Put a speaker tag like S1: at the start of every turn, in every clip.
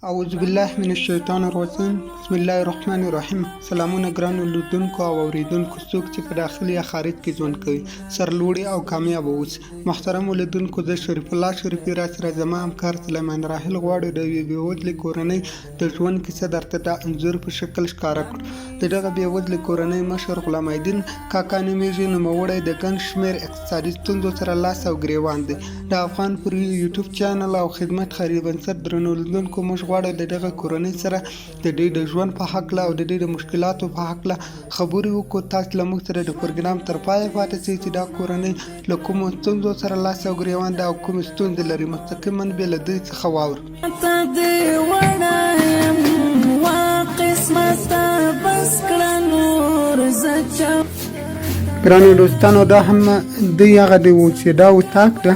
S1: اعوذ بالله من الشیطان الرجیم بسم الله الرحمن الرحیم. سلامونه ګرانو لیدونکو او اوریدونکو، څوک چې په داخل یا خارج کې ژوند کوي، سرلوړي او کامیاب اوسئ. محترمو لیدونکو، زه شریف الله شریفي راسره زما همکار سلیمان راحل غواړو د یوې بېوزلې کورنۍ د ژوند کیسه درته د انځور په شکل ښکاره کړو. د دغه بېوزلې کورنۍ مشر غلام الدین کاکا نومېږي. نوموړی د ګڼ شمېر اقتصادي ستونزو سره لاس او ګرېوان دی. د افغان پر یوټیوب چینل او خدمت خیریه بنسټ درنو لیدونکو، موږ غواړو د دغه کورنۍ سره د دوی د ژوند په هکله او د دوی د مشکلاتو په هکله خبرې وکړو. تاسو له موږ سره د پروګرام تر پایه پاتې شئ چې دا کورنۍ له کومو ستونزو سره لاس او ګریوان ده او کومې ستونزې لري، مستقیما بې له دوی څخه واورو.
S2: ته دې وړه یم وا قسمته بس کړه نور زه چم.
S1: ګرانو دوستانو، دا هم دوی هغه دی و چې دا اتاق ده.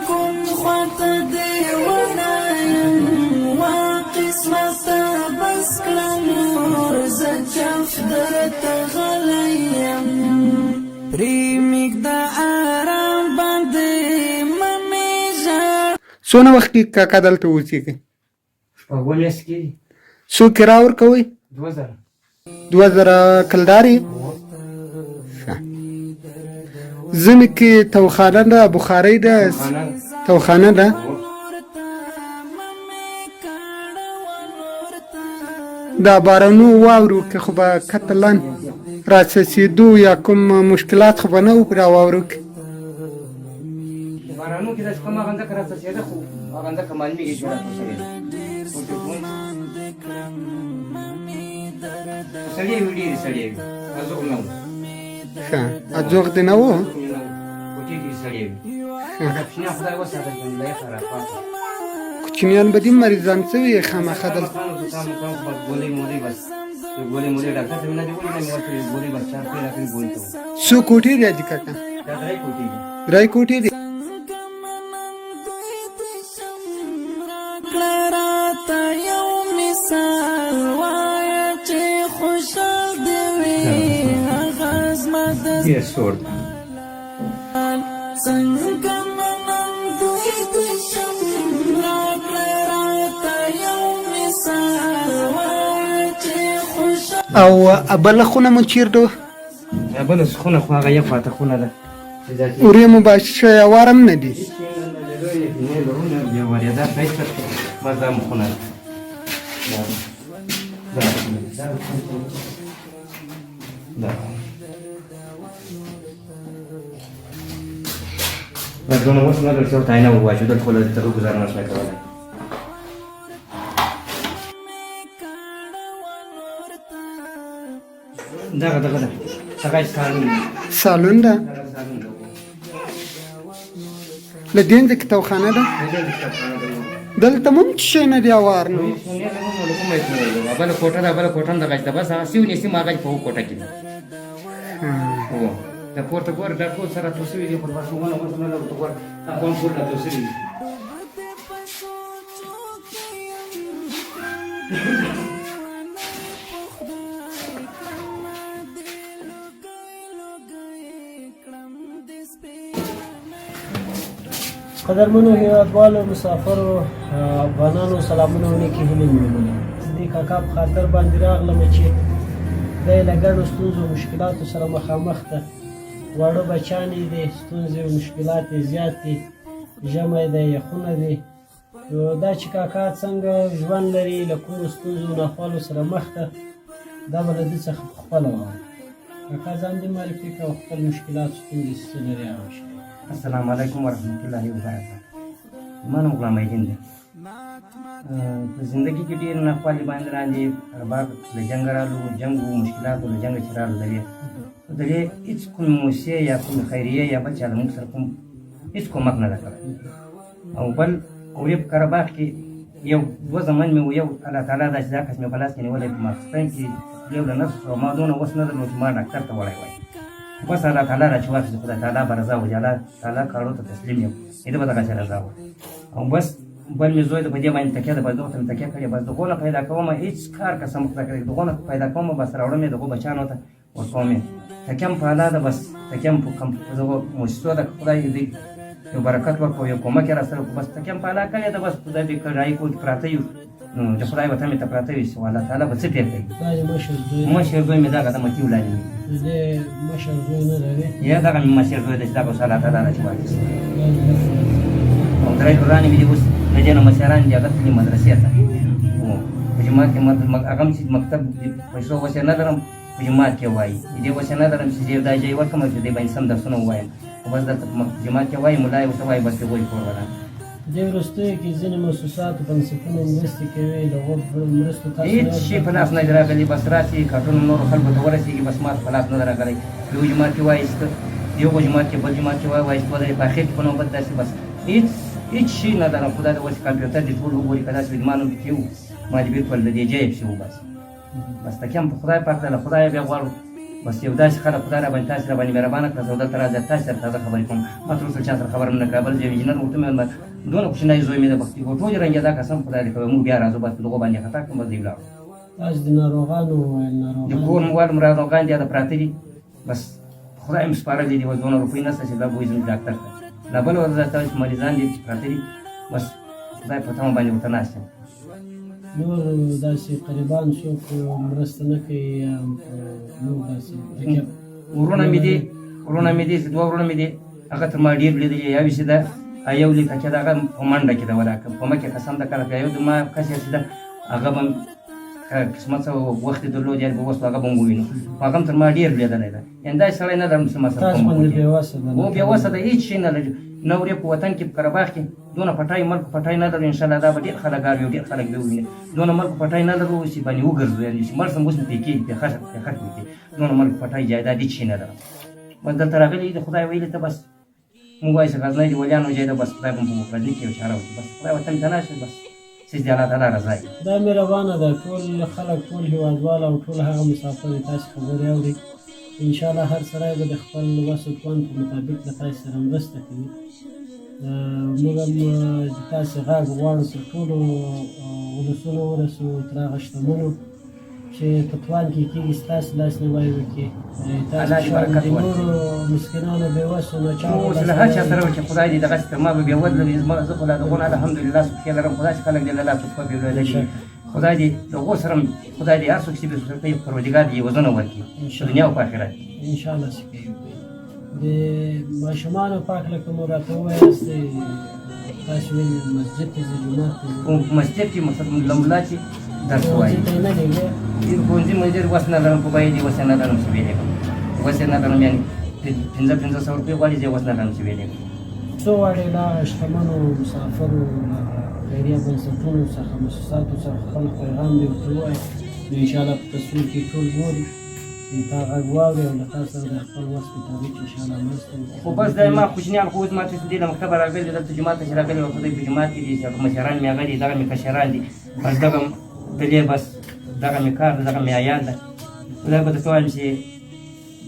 S2: کوم خواته دې وړه یم وا قسمته بس کړه نور زه چف درته غلی یم پرېمیږده د آرام باندې مه مې ژاړه.
S1: څونه وخت کېږي کاکا دلته اوسېږئ؟
S3: شپږ میاشتې کېږي.
S1: څو کرا ورکوئ؟
S3: 2000.
S1: 2000 کلدارې؟ ښه. ژمي کې توخانه ده، بخارۍ ده؟ توخانه ده. دا بارانو واورو کې خو به قتلا راڅڅېدو یا کوم مشکلات خو به نه وو په دا واورو کې؟
S3: بارانو کې داسې کوم هغه ځکه راڅڅېده، خو هغه ځکه معلومېږي چې راڅڅېده. سړې وي، ډېرې سړې وي، ازوغ نه وو.
S1: ښه، ازوغ دې نه وو؟
S3: کوټې ډېرې سړې وي. دا کوچنیان خدای وساته چې له یخه راپاڅه.
S1: کوچنیان به دې مریضان سوي خامخا دلته؟
S3: زکام مکام خو بس ګولۍ مولۍ، بس ګولۍ مولۍ ډاکټر ته مې نه دي وړي، نه مې ورکړي ګولۍ، بس چار پرې راکړي ګولۍ ته.
S1: څو کوټې دي حاجي کاکا؟
S3: دا درې کوټې دي.
S1: درې کوټې دي.
S3: ډېر سوړ دی.
S2: څنګه منم دوی دې شم راکړه راته یو مثال وایه چې خوشحال.
S1: او بله خونه مو چېرته وه؟
S3: بله خونه خو هغه یو خواته خونه ده.
S1: اورې مو باشه وارم نه دي.
S3: بس دا مو خونه ده. دا بس دونه اوس نه درته ورته آینه وواچو، دلته خو له دغه ګزاره نه شوای کولی. دغه دغه ده، دغه سالون دی.
S1: سالون ده. له دې ځکه توخانه ده. دلته مونږ څه شی نه دی اوار نو.
S3: بله کوټه ده، بله کوټه هم دغه ده، بس هغه سیو نیسي ما هغه په کوټه کې ده. هو دا پورته ګوره، دا ټول سره راټول شوي دي، خو بس ونه اوس نه لرو. ته ګوره، دا خو هم ټول راټول شوي دي.
S4: قدرمنو هیوادوالو، مسافرو افغانانو، سلامونه او نیکې هیلې مې ومنئ. د دې کاکا په خاطر باندې راغلم چې دی له ګڼو ستونزو او مشکلاتو سره مخامخ ده. واړه بچیان یې دي، ستونزې او مشکلات یې زیات دي، ژمی دی، یخونه دي. نو دا چې کاکا څنګه ژوند لري، له کومو ستونزو او ناخوالو سره مخ ده، دا به له ده څخه په خپله واورو. کاکا، ځان دې معرفي کړه او خپل مشکلات، ستونزې څه لري هغه وشي.
S3: السلام علیکم ورحمت الله وبرکاته. زما نوم غلام الدین دی. په زندګي کې ډېر ناخوالې باندې راغلې. ارباب له جنګه رالو، جنګ و، مشکلات و، له جنګه چې رالو دلې دلې هېڅ کومې موسسې یا کومې خیریې یا بل چا له موږ سره کوم هېڅ کومک نه ده کړی. او بل اورې په قره باغ کې یو دوه زمن مې و، یو الله تعالی دا چې دا کس مې په لاس کې نیولی، په ماخستن کې یو له نفس شو، ما دونه وس نه درلود چې ما ډاکټر ته وړی وای. بس الله تعالی را چې واخیست، خدای تعالی به رضا وکړي، الله تعالی کارو ته تسلیم یم، دې به دغسې رضا وکړي. او بس بل مې زوی ده، په دې باندې تکیه ده، بس دغو ته مې تکیه کړې، بس دغو نه پیدا کوم، هېڅ کار قسم خدای کړی، دغو نه پیدا کوم، بس راوړم یې دغو بچیانو ته ورکوم یې. تکیه مې په الله ده، بس تکیه مې په کوم په دغو موسسو ده، که خدای دې یو برکت ورکړو، یو کومک یې راسره وکړو. بس تکیه مې په الله کړې ده، بس خدای دې کړای کور کې پراته یو، نو د خدای وطن مې ته پراته وي چې الله تعالی به څه پېښ کوي.
S4: دا دې مشر زوی؟
S3: مشر زوی مې دغه د مطیع الله نومېږي.
S4: د دې مشر زوی نه لرې؟
S3: یا دغه مې مشر زوی دی چې دغه اوس الله تعالی راچې واخیست. او درې لورانې مې دي اوس له دې نه مشران دي، هغه تللي مدرسې ته. په جومات کې هغه هم چې مکتب پیسو وسه نه لرم، په جومات کې وایي. د دې وسه نه لرم چې زه دا ځای ورکړم چې دې باندې سم درسونه ووایم، خو بس دلته په جومات کې وایي، ملا یې ورته وایي، بس هغوی کور ودان.
S4: دې وروستیو کې ځینې موسسات بنسټونه مرستې کوي، له هغو مرستو تاسو
S3: هېڅ شي په لاس نه دی راغلي. بس راسي کارټونه نورو خلکو ته ورسېږي، بس ما ته په لاس نه دی راغلی. یو جومات کې وایست، یو جومات کې، بل جومات کې وایست، ودرې په اخر کې په نوبت داسې. بس هېڅ هېڅ شي نه لرم. خدای دې اوس کمپیوټر دې ټول وګوري، که داسې وي ما نوم پکې وو، ما دې بالکل د دې ځای پسې وباسي. بس تکیه مې په خدای پاک ده، له خدایه بیا غواړو. بس یو داسې خلک خدای را باندې تاسې را باندې مهربانه کړه، زه دلته راځم تاسې سره تازه خبرې کوم. ما تر اوسه چا سره خبره نه کړه. بل یو انجینر ورته مې ویل، دونه کوچنی زوی مې د بختي ټول رنګ دا قسم خدای دې کوي، موږ بیا راځو، بس په دغو باندې خطا کړم، بس دی ولاړو.
S4: تاسو د ناروغانو وویل، ناروغان
S3: د کور مو والم ناروغان دي، دا پراته دي، بس خدای مې سپارلي دي. اوس دونه روپۍ نشته چې دا بوځم ډاکټر ته. لا بله ورځ راته چې مریضان دي چې پراته دي، بس خدای په تمه باندې ورته ناست یم.
S4: نور داسې قریبان څوک مرسته نه کوي یا نور داسې؟
S3: وروڼه مې دي، وروڼه مې دي، دوه وروڼه مې دي، هغه تر ما ډېر لیدلي. یو چې ده یو لیکه چې ده هغه په منډه کې ده، ولاکه په مکه قسم ده کله یو د ما کس چې ده هغه به قسمت څه وخت یې درلود، یعنې به اوس هغه به هم ووینو، خو هغه هم تر ما ډېر لیدلی ده. یعنې داسې سړی نه لرم چې ما سره
S4: تاسو
S3: کومک
S4: باندې
S3: وکړي.
S4: بېوسه ده؟
S3: و بېوسه ده، هېڅ شی نه لري. نه ورې په وطن کې په قرباغ کې دونه پټای ملک پټای نه لرو. انشاءالله دا به ډېر خلک اوري او ډېر خلک به وویني. دونه ملک پټای نه لرو چې باندې وګرځو، یعنې چې مړ شم اوس مې پېکې پې خښه پې خښ مې کړي. دونه ملک پټای جایداد هېڅ شی نه لرم. بس دلته راغلي د خدای ویلي ته بس موږ وایو چې غزنی د ولیانو ځای ده، بس خدای به مو په غزني کې یو چاره وکړي. بس خدای وطن ته نه شي، بس چې د الله تعالی رضا وي.
S4: دا مهربانه ده. ټول خلک، ټول هیوادوال او ټول هغه مسافر چې تاسې خبرې اوري، انشاءالله هر سړی به د خپل وس او توان په مطابق له تاسې سره مرسته کوي. موږ هم د تاسې غږ غواړو تر ټولو ولسونو ورسوو، تر هغه شتمنو چې په توان کې کېږي ستاسې لاسنیوی وکړي.
S3: الله دې برکت
S4: د
S3: ورکړي.
S4: نورو مسکینانو بېوسو ناچارو
S3: اوس له هر چا سره وکړي، خدای دې دغسې تر ما به بېوزله وي. زه خو لا دغو نه الحمدلله څه لرم، خدای چې خلک دې له لاسو پښو بېوزله دي. خدای دې دغو سره هم خدای دې هر څوک چې بې کوي پروردګار دې عوضونه ورکړي په دنیا او په آخرت کې.
S4: انشاءالله چې کوي. د ماشومانو په هکله که مو راته ووایاست، تاسو ویل مسجد ته ځئ، جومات ته ځئ؟
S3: په مسجد کې له ملا چې درس وایي.
S4: ښوونځي ته یې نه لېږئ؟
S3: ښوونځي مې ډېر وس نه لرم، په بیې دې وس نه لرم چې ویې لېږم، وس نه لرم. یعنې 500-500 روپۍ غواړي، زه یې وس نه لرم چې ویې لېږم.
S4: څه غواړئ له هغه شتمنو مسافرو، له خیریه بنسټونو څخه، موسساتو څخه؟ خپل پیغام دې ورته ووایه، نو انشاءالله په تصویر کې ټول ګوري چې تا غږ واوري او له تا سره د خپل وس مطابق انشاءالله مرسته وکړي.
S3: خو بس دی ما کوچنیان خو اوس ما چې دې له مکتبه راغلي، دلته جومات ته چې راغلي وه، خو دوی په جومات کې دي چې مشران مې هغه دي، دغه مې کشران دي. بس دغه دلې، بس دغه مې کار ده، دغه مې عیال ده. خدای به درته وایم چې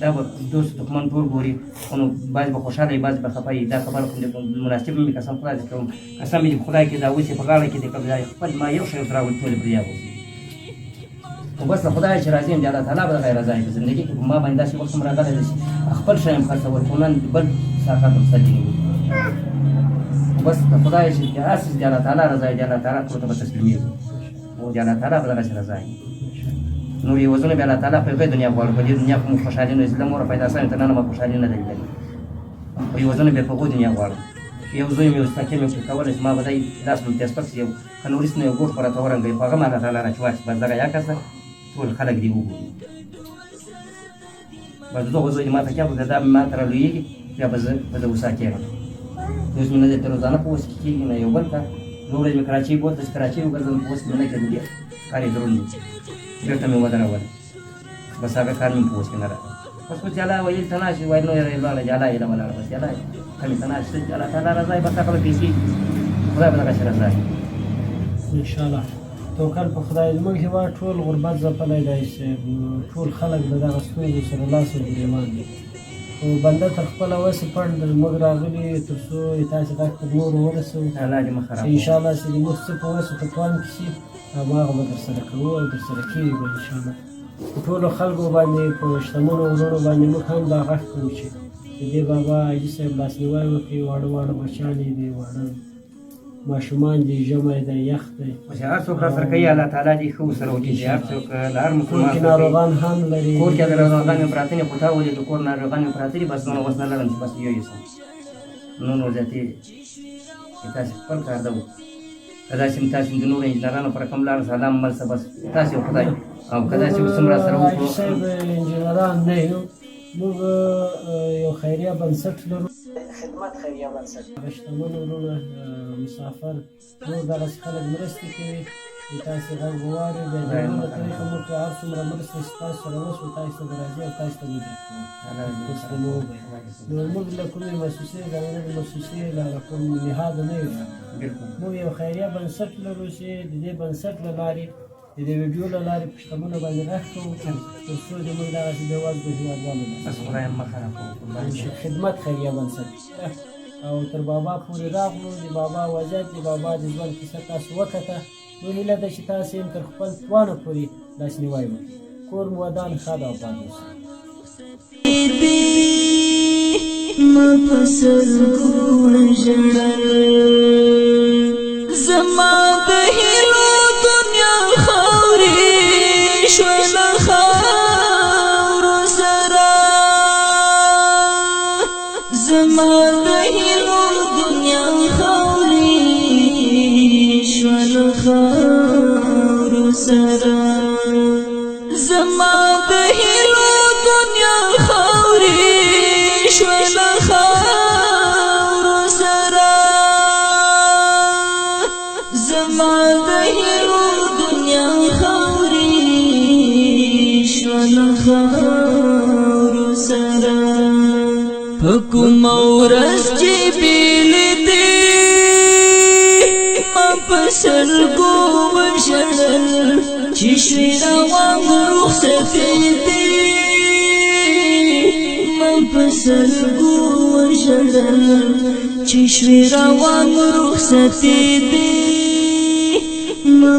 S3: دا به دوست دښمن ټول ګوري، خو نو بعضې به خوشحاله وي، بعضې به خفه وي. دا خبره خو مناسب مې قسم خدای دې کوم، قسم مې خدای کې دا اوس یې په غاړه کې دی، که خپل ما یو شی ورته راوړي ټولې بریا اوسي. خو بس له خدایه چې راضي یم، د الله تعالی به دغه رضا وي. په زندګي کې په ما باندې داسې وخت هم راغلی دی چې خپل شی هم خرڅول، خو نن بل ساقط هم سر کې نیولي. خو بس له خدایه چې د هر څه د الله تعالی رضا وي، د الله تعالی کور ته به تسلیمېږو او د الله تعالی به دغسې رضا وي. نور یې وزنه بیا الله تعالی په هغې دنیا غواړو، په دې دنیا خو موږ خوشحالي نه، له موره پیدا سوی تر ننه ما خوشحالي نه ده لیدلې. خو یې وزنه بیا په هغو دنیا غواړو. یو زوی مې اوس تکیه مې پرې کوله چې ما به دی لاس مې تېز پک یو کنوریس نه یو ګوټ خو راته ورنګوي، خو هغه هم الله تعالی راچې واخیست. بس دغه یا کسه ټول خلک دې وګوري. بس دغه زوی دې ما تکیه وکړه، دا ما ته رالویېږي، بیا به زه په ده وسا کېږم. اوس مې نه دی تر روزانه په وس کې کېږي، نه یو بل کار. دوه ورځې مې کراچۍ بوتله چې کراچۍ وګرځم، په وس کې مې نه کېدل، ډېر کار یې دروند و، بېرته مې ودروله. بس هغه کار مې په وس کې نه راغی. بس اوس جلا ویل ته ناست وایي، نو یې لاړه جلا یې ولاړه، بس جلا یې کمې ته ناست. الله تعالی رضا یې، بس هغه به پیسې خدای به دغسې رضا وي.
S4: انشاءالله توکل په خدای. زموږ هېواد ټول غربت ځپلی دی صاحب، ټول خلک له دغه ستونزو سره لاس او ګرېوان دي، خو بنده تر خپله وسې پړ دی. موږ راغلي تر څو یې تاسې غږ تر نورو ورسوو.
S3: الله دې مه خرابوه.
S4: انشاءالله چې د موږ څه په وسه په توان کې شي هماغه به درسره کوو او درسره کېږي به انشاءالله. په ټولو خلکو باندې، په شتمنو وروڼو باندې موږ هم دا غږ کوو چې د دې بابا حاجي صاحب لاسنیوی وکړي. واړه واړه بچیان یې دي، واړه ماشومان دي، ژمی دی، یخ دی.
S3: اوس هر څوک را سره کوي، الله تعالی دې ښه ورسره وکړي چې هر څوک له هر
S4: کور
S3: مسلمان
S4: کې
S3: سره کوي.
S4: ناروغان هم لري.
S3: کور کې ناروغان مې پراته دي، خو تا ولې د کور ناروغان مې پراته دي، بس نور وس نه لرم چې بس یو یې سم. نور زیاتې چې تاسې خپل کار ده وکړو. که داسې هم تاسې د نورو انجینرانو پر کوم لار سلام مل څه، بس تاسې او خدای، او که داسې اوس هم را سره
S4: حاجي
S3: وکړو.
S4: صاحب انجینران نه یو، موږ یو خیریه بنسټ لرو،
S5: خدمت خیریه بنسټ.
S4: هغه شتمن وروڼه، مسافر نور دغسې خلک مرستې کوي چې تاسې غږ به واوري. بیا د نورو له طریقه موږ ته هر څومره مرستې چې تاسو سره وشو، تاسو ته به راځي او تاسو ته به درکوو، تسلیموو به یې. نو موږ له کومې موسسې، ځانګړې موسسې، له کوم نهاده نه یو راغلي. موږ یو خیریه بنسټ لرو چې د دې بنسټ له لارې، د دې ویډیو له لارې په شتمنو باندې غږ کوو تر څو دې موږ دغسې بېوزلو هېوادوالو
S3: بس خدای مخه راکړو، قربان شي.
S4: خدمت خیریه بنسټ او تر بابا پورې راغلو. د بابا وضعیت، د بابا د ژوند کیسه تاسو وکته، نو هیله ده چې تاسې هم تر خپل توانه پورې لاسنیوی وکړئ. کور مو ودان، ښاد او آباد اوسئ.
S2: ما په سلګو ژړل، زما د هیلو دنیا خاورې شوله خاورو سره، زما د هیلو دنیا خاورې شوله خاورو سره، زما د هیلو دنیا خاورې شوله خاورو سره، زما د هیلو دنیا خاورې شوله خاورو سره. په کومه ورځ چې بېلې دي ما په سلګو وژړل، چې شوې روان رخصتې دي ما په سلګو وژړل، چې شوې روان رخصتې دي ما.